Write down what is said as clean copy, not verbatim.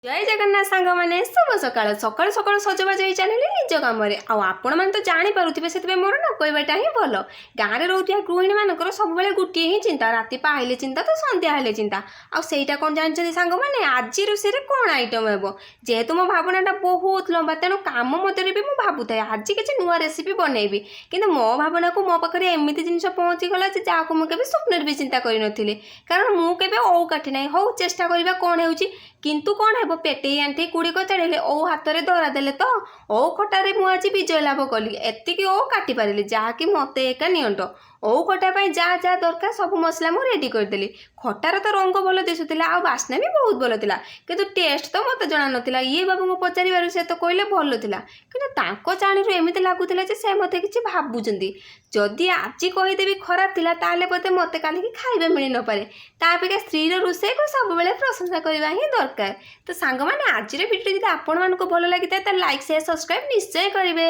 ଜୟ ଜଗନ୍ନାଥ ସାଙ୍ଗମାନେ, ଶୁଭ ସକାଳ। ସକାଳୁ ସକାଳୁ ସଜବାଜ ହେଇ ଚାଲିଲେ ନିଜ କାମରେ। ଆଉ ଆପଣମାନେ ତ ଜାଣିପାରୁଥିବେ, ସେଥିପାଇଁ ମୋର ନ କହିବାଟା ହିଁ ଭଲ। ଗାଁରେ ରହୁଥିବା ଗୃହିଣୀମାନଙ୍କର ସବୁବେଳେ ଗୋଟିଏ ହିଁ ଚିନ୍ତା। ରାତି ପାହିଲେ ଚିନ୍ତା ତ ସନ୍ଧ୍ୟା ହେଲେ ଚିନ୍ତା। ଆଉ ସେଇଟା କ'ଣ ଜାଣିଛନ୍ତି ସାଙ୍ଗମାନେ? ଆଜି ରୋଷେଇରେ କ'ଣ ଆଇଟମ୍ ହେବ। ଯେହେତୁ ମୋ ଭାବନାଟା ବହୁତ ଲମ୍ବା, ତେଣୁ କାମ ମଧ୍ୟରେ ବି ମୁଁ ଭାବୁଥାଏ ଆଜି କିଛି ନୂଆ ରେସିପି ବନେଇବି। କିନ୍ତୁ ମୋ ଭାବନାକୁ ମୋ ପାଖରେ ଏମିତି ଜିନିଷ ପହଞ୍ଚିଗଲା ଯେ ଯାହାକୁ ମୁଁ କେବେ ସ୍ୱପ୍ନରେ ବି ଚିନ୍ତା କରିନଥିଲି। କାରଣ ମୁଁ କେବେ ଓଉ କାଟି ନାହିଁ। ହଉ, ଚେଷ୍ଟା କରିବା କ'ଣ ହେଉଛି। କିନ୍ତୁ କ'ଣ ହେବ, ପେଟେଇ ଆଣ୍ଠେଇ କୁଡ଼ି କଚାଡ଼ିଲେ, ଓଉ ହାତରେ ଧରା ଦେଲେ ତ ଓଉ ଖଟାରେ ମୁଁ ଆଜି ବିଜୟ ଲାଭ କଲି। ଏତିକି ଓଉ କାଟି ପାରିଲି, ଯାହାକି ମୋତେ ଏକା ନିଅଣ୍ଟ। ଓଉ ଖଟା ପାଇଁ ଯାହା ଯାହା ଦରକାର, ସବୁ ମସଲା ମୁଁ ରେଡ଼ି କରିଦେଲି। ଖଟାର ତ ରଙ୍ଗ ଭଲ ଦିଶୁଥିଲା ଆଉ ବାସ୍ନା ବି ବହୁତ ଭଲ ଥିଲା, କିନ୍ତୁ ଟେଷ୍ଟ ତ ମୋତେ ଜଣା ନଥିଲା। ଇଏ ବାବୁଙ୍କୁ ପଚାରିବାରୁ ସେ ତ କହିଲେ ଭଲ ଥିଲା, କିନ୍ତୁ ତାଙ୍କ ଚାହାଣୀରୁ ଏମିତି ଲାଗୁଥିଲା ଯେ ସେ ମୋତେ କିଛି ଭାବୁଛନ୍ତି। ଯଦି ଆଜି କହିଦେବି ଖରାପ ଥିଲା, ତାହେଲେ ବୋଧେ ମୋତେ କାଲିକି ଖାଇବା ମିଳି ନପାରେ। ତା ଅପେକ୍ଷା ସ୍ତ୍ରୀର ରୋଷେଇକୁ ସବୁବେଳେ ପ୍ରଶଂସା କରିବା ହିଁ ଦରକାର। ତ ସାଙ୍ଗମାନେ, ଆଜିର ଭିଡ଼ିଓ ଯଦି ଆପଣମାନଙ୍କୁ ଭଲ ଲାଗିଥାଏ, ତାହେଲେ ଲାଇକ୍, ସେୟାର, ସବସ୍କ୍ରାଇବ୍ ନିଶ୍ଚୟ କରିବେ।